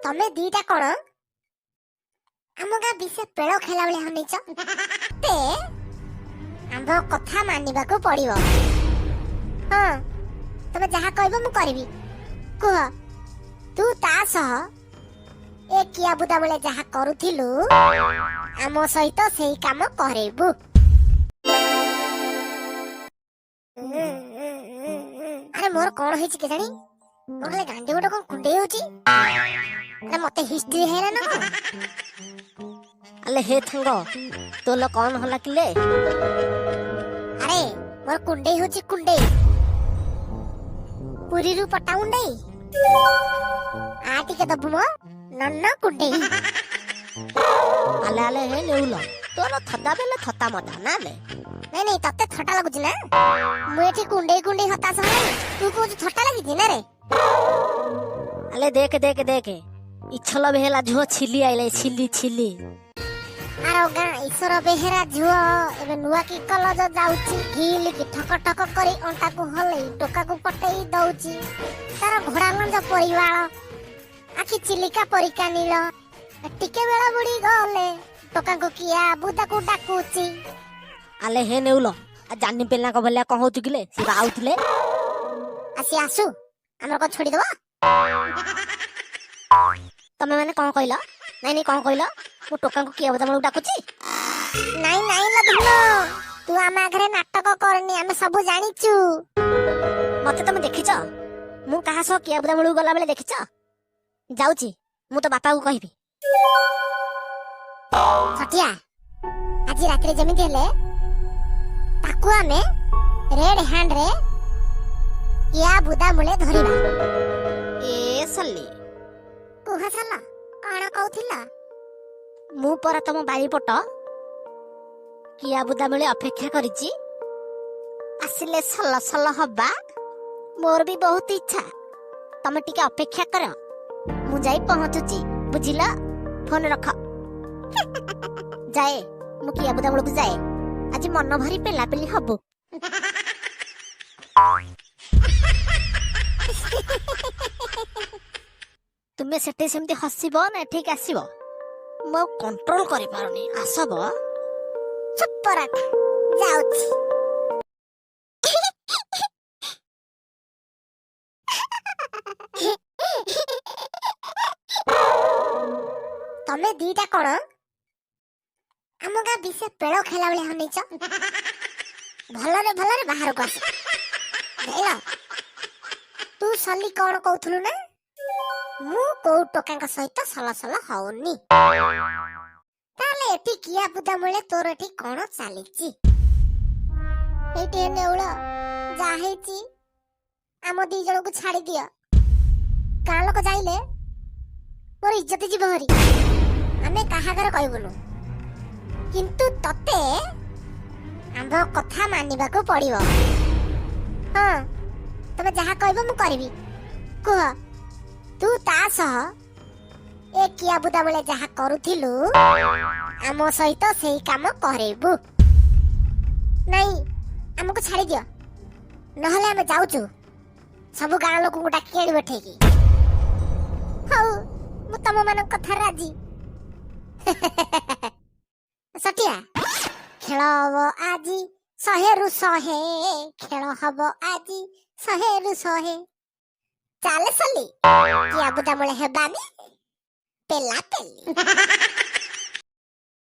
ତମେ ଦିଟା କଣ ଆମ ଗାଁ ବିଶେ ପେଳ ଖେଲା ଭଳିଆ ହନେଇଛ? ତେ ଆମ୍ଭ କଥା ମାନିବାକୁ ପଡିବ। ହଁ, ତମେ ଯାହା କହିବ ମୁଁ କରିବି। କୁହ, ତୁ ତା ସହ ଏ କିଆ ବୁଦା ବେଳେ ଯାହା କରୁଥିଲୁ, ଆମ ସହିତ ସେଇ କାମ କରେଇବୁ? ଆରେ, ମୋର କଣ ହେଇଛି କେଜାଣି? ମୋର ଖାଲି ଗାଣ୍ଡି ଗୋଟେ କଣ କୁଣ୍ଡେଇ ହଉଛି। ଆରେ, ମତେ ହିଷ୍ଟ୍ରି ହେଲା ନା କଣ? ଆଲେ ହେ ଥାଙ୍ଗ, ତୋଲ କଣ ହେଲା କିଲେ? ଆରେ, ମୋର କୁଣ୍ଡେଇ ହଉଛି, କୁଣ୍ଡେଇ। ପୁରୀରୁ ପଟା ମୁଣ୍ଡେଇ ଆ ଟିକେ ଦବୁ ମୋ ନନ୍ନ କୁଣ୍ଡେଇ। ଆଲେ ଆଲେ ହେ ନେଉଲ, ତୋର ଥଦା ବେଲେ ଥତା ମଜା ନା ଲେ? ନାଇଁ ନାଇଁ, ତତେ ଥଟା ଲାଗୁଛି ନା? ମୁଁ ଏଠି କୁଣ୍ଡେଇ କୁଣ୍ଡେଇ ହତାଶ ହେଲାଣି, ତୁ କହୁଛୁ ଥଟା ଲାଗିଛି ନା ରେ? ଆଲେ ଦେଖ ଦେଖ ଦେଖ, ଇଛଲ ବେହେଲା ଝୁଅ ଛିଲି ଆଇଲେ, ଛିଲି ଛିଲି। ଆର ଗାଁ ଈଶ୍ୱର ବେହେରା ଝୁଅ ଏବେ ନୂଆ କି କଲଜ ଯାଉଛି। ଘିଲିକି ଠକ ଠକ କରି ଅଣ୍ଟାକୁ ହଲେଇ ଟୋକାକୁ ପଟେଇ ଦଉଛି। ତାର ଘୋଡା ଲଞ୍ଜ ପରିବାଳ, ଆଖି ଚିଲିକା ପରିକା ନୀଳ। ଟିକେ ବେଳ ବୁଡି ଗଲେ ଟୋକାଙ୍କୁ କିଆ ବୁଦାକୁ ଡାକୁଛି। ଆଲେ ହେ ନେଉଲ, ଆ ଜାନି ପିଲାଙ୍କ ଭଳିଆ କଣ ହଉଛୁ କିଲେ? ସେ ବା ଆଉଥିଲେ। ଆସି ଆସୁ, ଆମର କଣ ଛୋଡିଦବ? ତମେ ମାନେ କଣ କହିଲ? ନାଇଁ ନାଇଁ, କଣ କହିଲ? ମୁଁ ଟୋକାଙ୍କୁ କିଏ ବୁଦା ଡାକୁଛି? ନାଇଁ ନାଇଁ ଲୋ ଧନ, ତୁ ଆମ ଆଗରେ ନାଟକ କରନି, ଆମେ ସବୁ ଜାଣିଛୁ। ମତେ ତମେ ଦେଖିଛ? ମୁଁ କାହା ସହ କିଆ ବୁଦା ମୂଳକୁ ଗଲା ବେଳେ ଦେଖିଛ? ଯାଉଛି, ମୁଁ ତ ବାପାକୁ କହିବି। ସଠିଆ, ଆଜି ରାତିରେ ଯେମିତି ହେଲେ ତାକୁ ଆମେ ରେଡ ହ୍ୟାଣ୍ଡ ରେ କିଆ ବୁଦା ମୂଳେ ଧରିବା। ଏ ସଲି। କୁହ ସଲ, କଣ କହୁଥିଲ? ମୁଁ ପରା ତମ ବାରିପଟ କିଆ ବୁଦା ମୂଳେ ଅପେକ୍ଷା କରିଛି, ଆସିଲେ ସଲ ସଲ ହବା। ମୋର ବି ବହୁତ ଇଚ୍ଛା। ତମେ ଟିକେ ଅପେକ୍ଷା କର, ମୁଁ ଯାଇ ପହଞ୍ଚୁଛି, ବୁଝିଲ? ଫୋନ ରଖ। ଯାଏ ମୁଁ, କିଆ ବୁଦା ମୂଳକୁ ଯାଏ। ଆଜି ମନ ଭରି ପେଲାପେଲି ହବୁ। ତୁମେ ସେଠି ସେମିତି ହସିବ ନା ଏଠିକି ଆସିବ? ମୁଁ ଆଉ କଣ୍ଟ୍ରୋଲ କରିପାରୁନି, ଆସବ। ଚୁପ୍ ପରାଟା, ଯାଉଛି। ତମେ ଦିଟା କଣ ଆମ ଗାଁ ବିଶେ ପେଳ ଖେଲା ଭଳିଆ ହନେଇଛ? ଭଲରେ ଭଲରେ ବାହାରକୁ ଆସ, ଯାଇଲ? ତୁ ସଲି କଣ କହୁଥିଲୁ ନା ମୁଁ କୋଉ ଟୋକାଙ୍କ ସହିତ ସଲସଲ ହଉନି? ତାହେଲେ ଏଠି କିଆ ବୁଦା ମୂଳେ ତୋର ଏଠି କଣ ଚାଲିଛି? ଏଇଠି ଏ ନେଉଳ, ଯାହା ହେଇଛି ଆମ ଦି ଜଣଙ୍କୁ ଛାଡି ଦିଅ। ଗାଁ ଲୋକ ଯାଇଲେ ମୋର ଇଜ୍ଜତ ଯିବ ହରି। ଆମେ କାହା ଘରେ କହିବୁନୁ, କିନ୍ତୁ ତତେ ଆମ୍ଭ କଥା ମାନିବାକୁ ପଡିବ। ହଁ, ତମେ ଯାହା କହିବ ମୁଁ କରିବି। କୁହ, ତୁ ତା ସହ ଏ କିଆ ବୁଦା ବେଳେ ଯାହା କରୁଥିଲୁ, ଆମ ସହିତ ସେଇ କାମ କରେଇବୁ? ନାଇଁ, ଆମକୁ ଛାଡି ଦିଅ, ନହେଲେ ଆମେ ଯାଉଛୁ ସବୁ ଗାଁ ଲୋକଙ୍କୁ ଡାକି ଆଣିବୁ ଏଠେଇକି। ହଉ, ମୁଁ ତମ ମାନଙ୍କ କଥାରେ ରାଜି। ସଟିଆ, ଖେଳ ହବ ଆଜି 100ରୁ 100। ଖେଳ ହବ ଆଜି 100ରୁ 100। ଚାଲେ ସଲି, କିଆ ବୁଦା ମୂଳେ ହେବାନି ପେଲା ପେଲି।